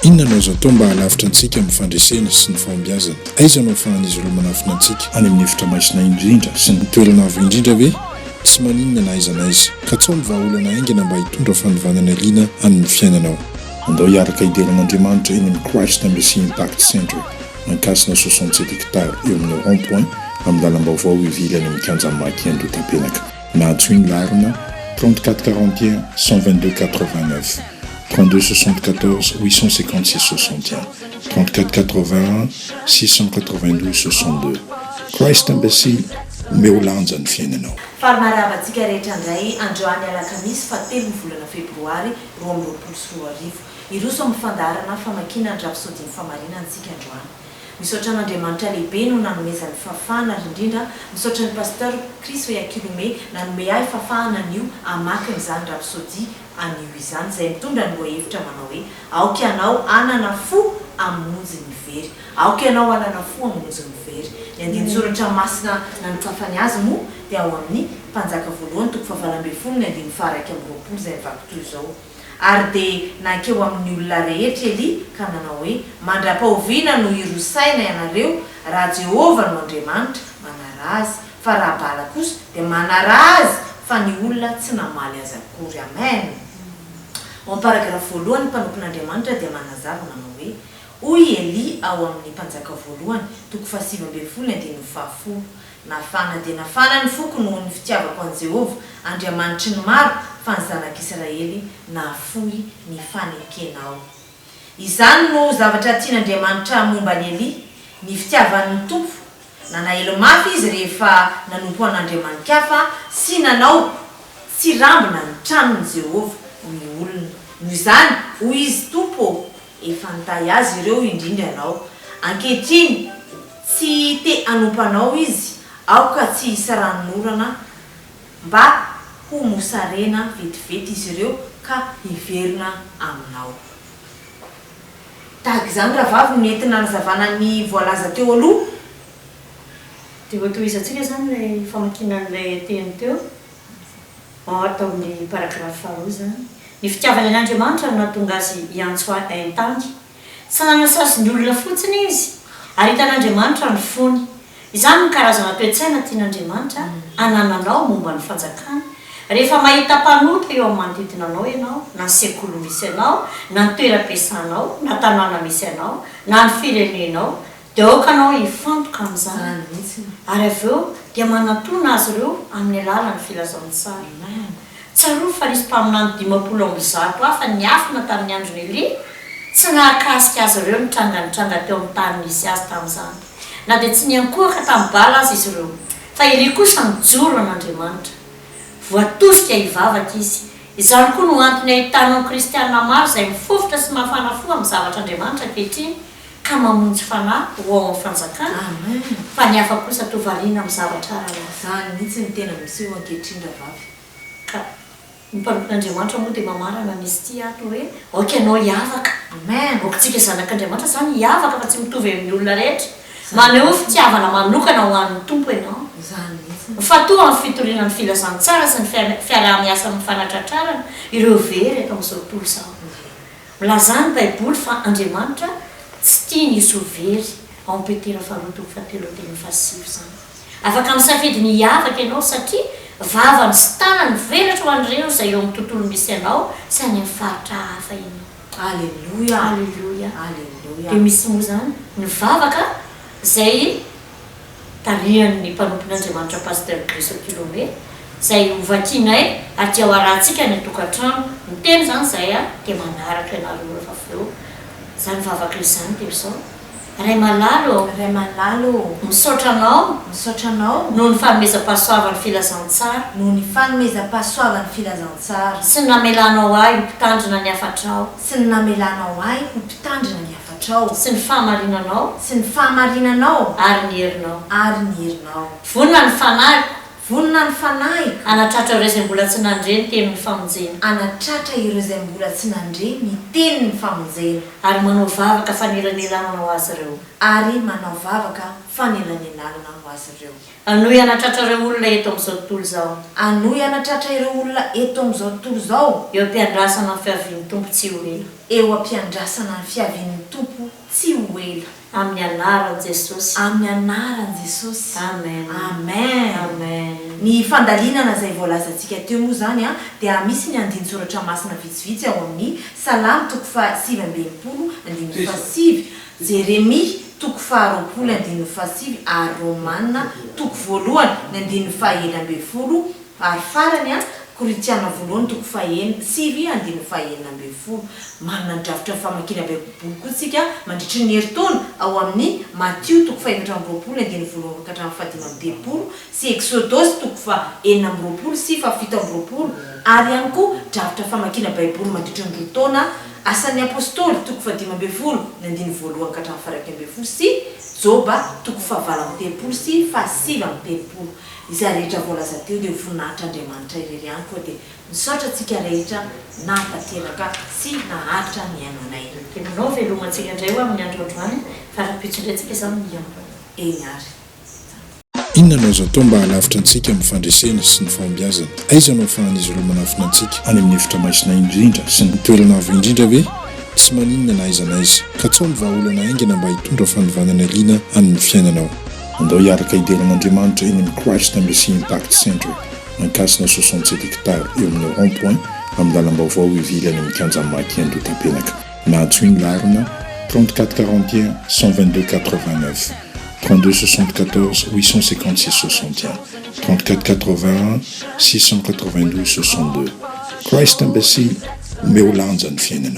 Inona no azo atao mba hahalavitra antsika amin'ny fandresena sy ny fahombiazana? Aiza no ahafahan'izy ireo manafina antsika? Any amin'ny efitra maizina indrindra sy ny toerana avo indrindra ve? Tsy maninona na aiza na aiza. Katsaho ny vahaolana haingana mba hitondra fanovana liana amin'ny fiainanao. Andao hiaraka hidera an'Andriamanitra eny amin'ny Christ Embassy Impact Center, Ankasina 67 hectares, eo amin'ny rond point amin'ny lalam-baovao hivily any amin'ny kianjan'i Maki Andohatapenaka. Na antsoy ny laharana 34 41 122 89, 32 74 856 61, 34 81 692 62. Christ Embassy, omeo lanja ny fiainanao. Faly miarahaba antsika rehetra indray androany alakamisy fahatelo ny volana febroary 2022. Hiroso amin'ny fandaharana famakiana ny Rapsodie ny Famarinana isika androany. Misaotra an'Andriamanitra lehibe no nanomezany fahafahana ary indrindra misaotra an'i Pasteur Chris Oyakhilome nanome ahy fahafahana anio hamaky an'izany Rapsodie anio izany izay mitondra ny lohahevitra manao hoe Aoka ianao hanana fo hamonjy ny very. Aoka ianao hanana fo hamonjy ny very. Ny andinin-tsoratra masina nanokafany azy moa dia ao amin'ny Mpanjaka voalohany toko fahavalo ambin'ny folo ny andininy faha-21 izay mivaky toy izao, Ary dia nankeo amin'ny olona rehetra Elia ka nanao hoe, Mandra-pahoviana no hiroa saina ianareo? Raha Jehovah no Andriamanitra, manaraha Azy, fa raha Bala kosa, dia manaraha azy! Fa ny olona tsy namaly azy akory. Amen! Ao amin'ny paragrafy voalohany ny mpanompon'Andriamanitra dia manazava manao hoe, Hoy i Elia ao amin'ny Mpanjaka voalohany, toko fahasivy ambin'ny folo ny andininy fahafolo, Nafana dia nafana ny foko noho ny fitiavako an'i Jehovah, Andriamanitry ny maro, fa ny zanak'Israely nahafoy ny fanekenao. Izany no zavatra tian'Andriamanitra momba an'i Elia, ny fitiavany ny Tompo. Nanahelo mafy izy rehefa nanompo an'andriamani-kafa sy nanao tsirambina ny tranon'i Jehovah ny olona. Noho izany, hoy izy, Tompo ô, efa nitahy azy ireo indrindra Ianao. Ankehitriny, tsy te hanompo Anao izy, aoka tsy hisy ranonorana mba ho mosarena vetivety izy ireo ka hiverina Aminao. Tahaka izany rahavavy no nentina nanazavana ny voalaza teo aloha. Dia hotohizantsika izany ilay famakiana an'ilay teny teo, ato amin'ny paragrafy faharoa izany. Ny fitiavany an'Andriamanitra no nahatonga azy hiantso hain-tany. Tsy nanasazy ny olona fotsiny izy, ary hitan'Andriamanitra ny fony. Izany no karazana toe-tsaina tian'Andriamanitra hanananao momba ny Fanjakany. Rehefa mahita mpanota eo amin'ny manodidina anao ianao, na ny sekoly misy anao, na ny toeram-piasanao, na tanàna misy anao, na ny firenenao, dia aoka anao hifantoka amin'izany, ary avy eo dia manatòna azy ireo amin'ny alalan'ny filazantsara. Tsarovy fa nisy mpaminany 150 hafa niafina tamin'ny andron'i Elia, tsy nahakasika azy ireo ny tranga nitranga teo amin'ny tany nisy azy tamin'izany, na dia tsy niankohoka tamin'i Bala aza izy ireo. Fa Elia kosa nijoro an'Andriamanitra. Voatosika hivavaka izy. Izany koa no antony ahitanao kristiana maro izay mifofotra sy mafana fo amin'ny zavatr'Andriamanitra ankehitriny ka mamonjy fanahy ho ao amin'ny fanjakana, fa ny hafa kosa toa variana amin'ny zavatra ara-nofo. Izany mihitsy no tena miseho ankehitriny rahavavy. Ka ny mpanompon'Andriamanitra moa dia mamarana an'izy ity ato hoe, aoka ianao hiavaka. Amen. Aoka isika zanak'Andriamanitra izany hiavaka fa tsy mitovy amin'ny olona rehetra. Manehoa fitiavana manokana ho an'ny Tompo ianao. Izany mihitsy. Mifantoha amin'ny fitoriana ny filazantsara sy ny fiaraha-miasa amin'ny fanatratrarana ireo very eto amin'izao tontolo izao. Milaza ny Baiboly fa Andriamanitra tsy tiany hisy ho very, ao amin'ny Petera faharoa toko fahatelo andininy fahasivy izany. Afaka misafidy ny hiavaka ianao satria vavany sy tanany mivelatra ho an'ireo izay eo amin'ny tontolo misy anao sy any amin'ny faritra hafa ianao. Aleloia! Aleloia! Aleloia! Dia misy moa izany ny vavaka izay tarihan'ny mpanompon'Andriamanitra Pasteur Chris Okiolome izay ho vakianay ary dia ho arahantsika any an-tokantrano. Miteny izany izahay dia manaraka ianareo rehefa avy eo. Izany vavaka izany dia izao, Ray malala ô. Ray malala ô. Misaotra Anao. Misaotra Anao. Noho ny fanomezam-pahasoavan'ny filazantsara. Noho ny fanomezam-pahasoavan'ny filazantsara. Sy ny namelanao ahy ho mpitandrina ny hafatrao. Sy ny namelanao ahy ho mpitandrina ny hafatrao. Sy ny fahamarinanao. Sy ny fahamarinanao. Ary ny herinao. Ary ny herinao. Vonona ny fanahiko. Vonona ny fanahiko. Hanatratra ireo izay mbola tsy nandre ny tenin'ny famonjena. Hanatratra ireo izay mbola tsy nandre ny tenin'ny famonjena. Ary manao vavaka fanelanelanana ho azy ireo. Ary manao vavaka fanelanelanana ho azy ireo. Hanohy hanatratra ireo olona eto amin'izao tontolo izao. Hanohy hanatratra ireo olona eto amin'izao tontolo izao. Eo am-piandrasana ny fiavian'ny Tompo tsy ho ela. Eo am-piandrasana ny fiavian'ny Tompo tsy ho ela. Amin'ny anaran'i Jesosy. Amin'ny anaran'i Jesosy. Amen. Amen. Amen. Ny fandalinana izay voalazantsika teo moa izany dia misy ny andinin-tsoratra masina vitsivitsy ao amin'ny Salamo toko faha 69 andininy faha 9, Jeremia toko faha 20 andininy faha 9 ary Romana toko voalohany ny andininy faha 16 Ary farany an, Korintiana voalohany toko fahenina, sivy andininy fahenina ambin'ny folo. Manana ny drafitra famakiana Baiboly koa isika mandritry ny herintaona ao amin'ny Matio toko fahefatra amby roapolo andininy voalohany ka hatramin'ny fahadimy amby telopolo sy Eksodosy toko faha enina amby roapolo sy fahafito amby roapolo ary ihany koa drafitra famakiana Baiboly mandritry ny roa taona Asan'ny Apostoly toko fahadimy ambin'ny folo ny andininy voalohany ka hatramin'ny faha iraika ambin'ny folo sy Joba toko fahavalo amby telopolo sy fahasivy amby telopolo. Izay rehetra voalaza teo dia ho voninahitr'Andriamanitra irery ihany koa dia misaotra antsika rehetra nahatanteraka sy naharitra nihaino anay. Dia manao veloma antsika indray ho amin'ny andro androany fa rahampitso indray tsika izany mihaona. Eny ary. Inona no azo atao mba hahalavitra antsika amin'ny fandresena sy ny fahombiazana? Aiza no ahafahan'izy ireo manafina antsika? Any amin'ny efitra maizina indrindra sy ny toerana avo indrindra ve? Tsy maninona na aiza na aiza. Katsaho ny vahaolana haingana mba hitondra fanovanana liana amin'ny fiainanao. Andao hiaraka hidera an'Andriamanitra eny amin'ny Christ Embassy Impact Center, Ankasina 67 hectares, eo amin'ny rond point amin'ny lalam-baovao hivily any amin'ny kianjan'i Maki Andohatapenaka. Na antsoy ny laharana 34 41 122 89, 32 74 856 61, 34 81 692 62. Christ Embassy, omeo lanja ny fiainanao.